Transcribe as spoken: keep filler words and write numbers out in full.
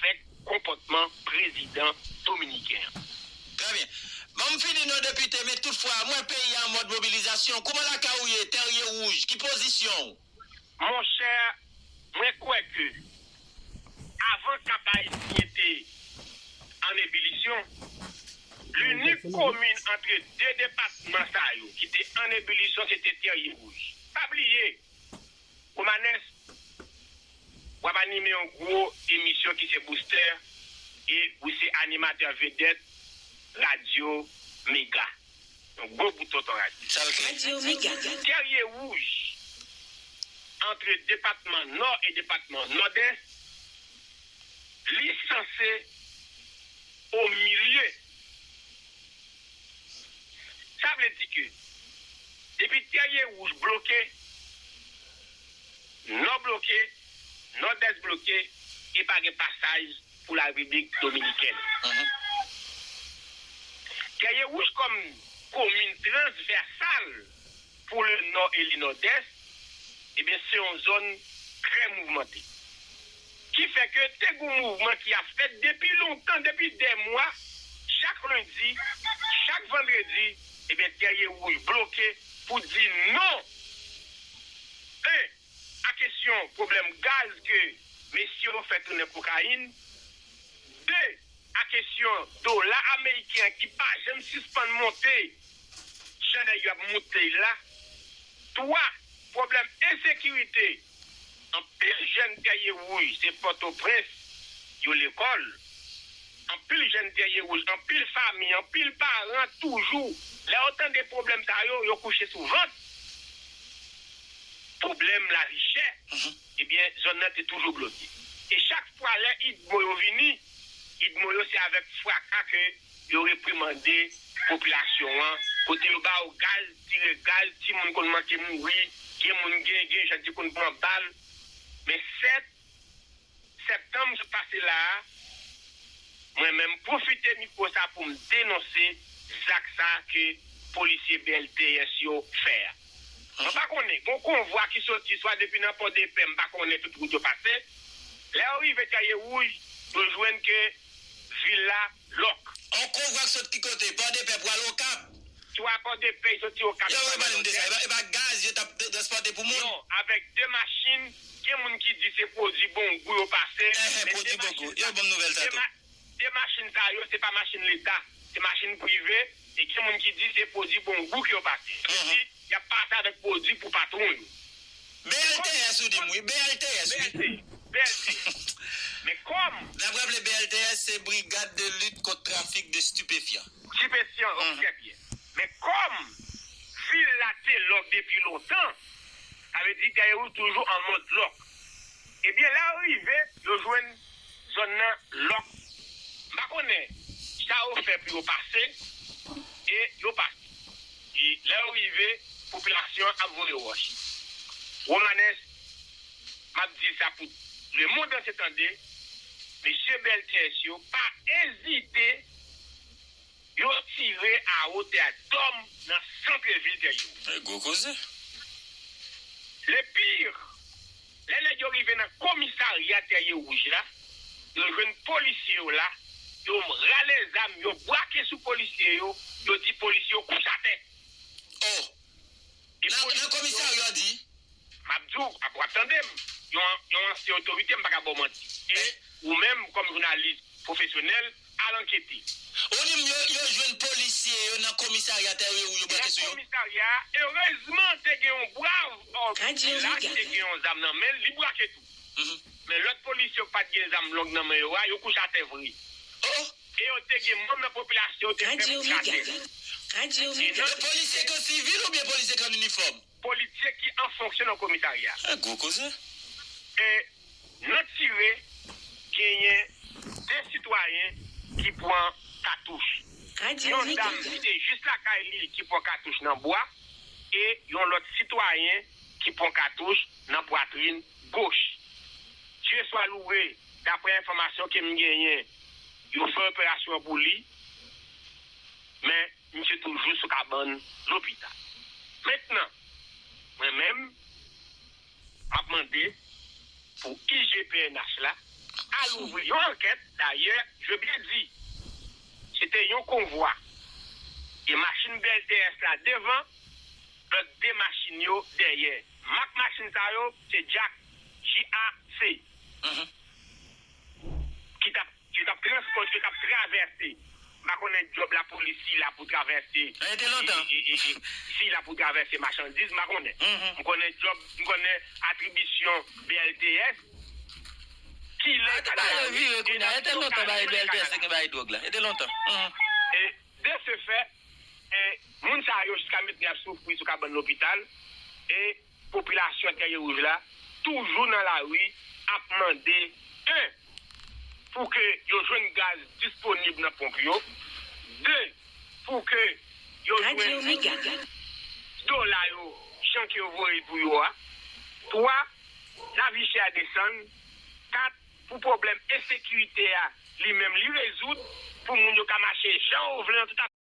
avèk konpòtman prezidan dominiken an. Trè byen. Ban m fini non, depite, men toutfwa, m wè peyi a an mòd mobilizasyon. Kòman lakay ou ye, Tèrye Wouj? Ki pozisyon w? Monchè, mwen kwè ke avan Kap Ayisyen te an ebilisyon, linik komin antre de depatman sa yo ki te an ebilisyon, se te Tèrye Wouj. Pa bliye, Romanes, w ap anime yon gwo emisyon ki se Booster e ou se animatè vedèt Radyo Mega. Yon gwo bout tonton radyo. Sa l klè. Radyo Mega. Tèrye Wouj antre depatman Nò e depatman Nòdès, li sanse o milye. Sa vle di ke depi Tèrye Wouj bloke, Nò bloke, Nòdès bloke, e pa gen pasaj pou Larepiblik Dominikèn. Tèrye Wouj kòm komin transvèsal pou le Nò e le Nòdès, ebyen, se yon zòn trè mouvmante. Ki fè ke te gon mouvman ki ap fèt depi lontan, depi dè mwa, chak lendi, chak vandredi, ebyen, Tèrye Wouj bloke pou di non. En, a kesyon pwoblèm gaz ke mesye yo fè tounen kokayin. De, a kesyon dola ameriken an ki pa janm sispann monte, jan nèg yo ap monte l la. Twa, pwoblèm ensekirite. Anpil jèn Tèrye Wouj se Pòtoprens yo lekòl. Anpil jèn Tèrye Wouj, anpil fanmi, anpil paran toujou, lè yo tande pwoblèm sa yo, yo kouche sou vant. Pwoblèm lavi chè, ebyen, zòn nan te toujou bloke. E chak fwa lè idmo yo vini, idmo yo se avèk fraka ke yo reprimande popilasyon an, kote yo ba yo gaz, tire gaz, timoun konn manke mouri, gen moun gen, gen jèn ki konn pran bal. Men sèt septanm sot pase la a, mwen menm pwofite mikwo sa pou m denonse zak sa ke polisye B L T S yo fè a. Mwen pa konnen, gon konvwa ki soti swa depi nan Pòdepè, m pa konnen tout wout yo pase. Lè yo rive Tèrye Wouj, yo jwenn ke vil la lòk. On konvwa k sot ki kote? Pòdepè pou al Okap? Swa Pòdepè, yo soti Okap. Yo, yo pale m de sa. E pa, e pa gaz yo t ap transpòte pou moun? Non, avèk de machin, gen moun ki di se pwodui Bongou yo pase. Enhen, men pwodui Bongou. Yo ban m nouvèl sa tou. De machin sa yo, se pa machin Leta, se machin prive, e gen moun ki di se pwodui Bongou ke yo pase. Yo di, y ap pase avèk pwodui pou patwon yo. B L T S ou di m, wi, B L T S, wi. B L T, B L T. Men kòm. N ap raple, B L T S se Brigade de Lutte contre Trafic de Stupéfiants. Stupéfiants, trè byen. Men kòm vil la te lòk depi lontan, sa vle di Tèrye Wouj toujou an mòd lòk. Ebyen, lè yo rive, yo jwenn zòn nan lòk. M pa konnen sa yo fè pou yo pase, e yo pase. E lè yo rive, popilasyon an ap voye wòch. Romanes, m ap di sa pou lemonn antye tande, mesye B L T S yo pa ezite, yo tire a wotè dòm nan sant vil Tèrye Wouj. E gwo koze. Le pire, lè nèg yo rive nan komisarya Tèrye Wouj la, yo jwenn polisye yo la, yo rale zam, yo brake sou polisye yo, yo di polisye yo kouche atè. Oh! E nan, nan komisarya w di? M ap di w, ap w ap tande m, yon, yon ansyen otorite, m pa ka ba w manti. E ou menm, kòm jounalis pwofesyonèl, al ankete. Ou di m yo, yo jwenn polisye yo nan komisarya Tèrye Wouj, yo brake sou yo? Nan komisarya a, erezman, te gen yon brav òfisye la ki te gen yon zam nan men l, li brake tou. Men lòt polisye yo k pa t gen zam long nan men yo a, yo kouche atè vre. Oh! E yo te gen manm nan popilasyon yo te fè kouche atè. Yo polisye k an sivil oubyen polisye k an inifòm? Polisye ki an fonksyon nan komisarya. E gwo koze. E nan tire, genyen de sitwayen ki pran katouch. Yon dam ki te jis lakay li ki pran katouch nan bwa, e yon lòt sitwayen ki pran katouch nan pwatrin goch. Dye swa louwe, daprè enfòmasyon ke m genyen, yo fè operasyon an pou li, men misye toujou sou kabann lopital. Mentnan, mwen menm, m ap mande pou I G P N H la, al ouvri yon ankèt. Dayè, je bien di, se te yon konvwa. E machin B L T S la devan, lòt de machin yo dèyè. Mak machin sa yo, se Jack, J A C, ki t ap, yo t ap transpòte, yo t ap travèse. M pa konnen djòb lapolis si la pou travèse. Sa te lontan. E, e, e, e, si la pou travèse machandiz, m pa konnen. M konnen djòb, m konnen atribisyon B L T S. Kilè sa ta vire kounye a? E te lontan bagay B L T S te gen bagay dwòg la. E te lontan. E de se fè, e, moun sa yo jiska mentnan ap soufri sou kabann lopital. E popilasyon Tèryè Wouj la toujou nan lari ap mande, en, pou ke yo jwenn gaz disponib nan ponp yo, de, pou ke yo jwenn dola yo jan ke yo voye pou yo a, twa, lavi chè a desann, kat, pou pwoblèm ensekirite a li menm li rezoud, pou moun yo ka mache jan yo vle nan tout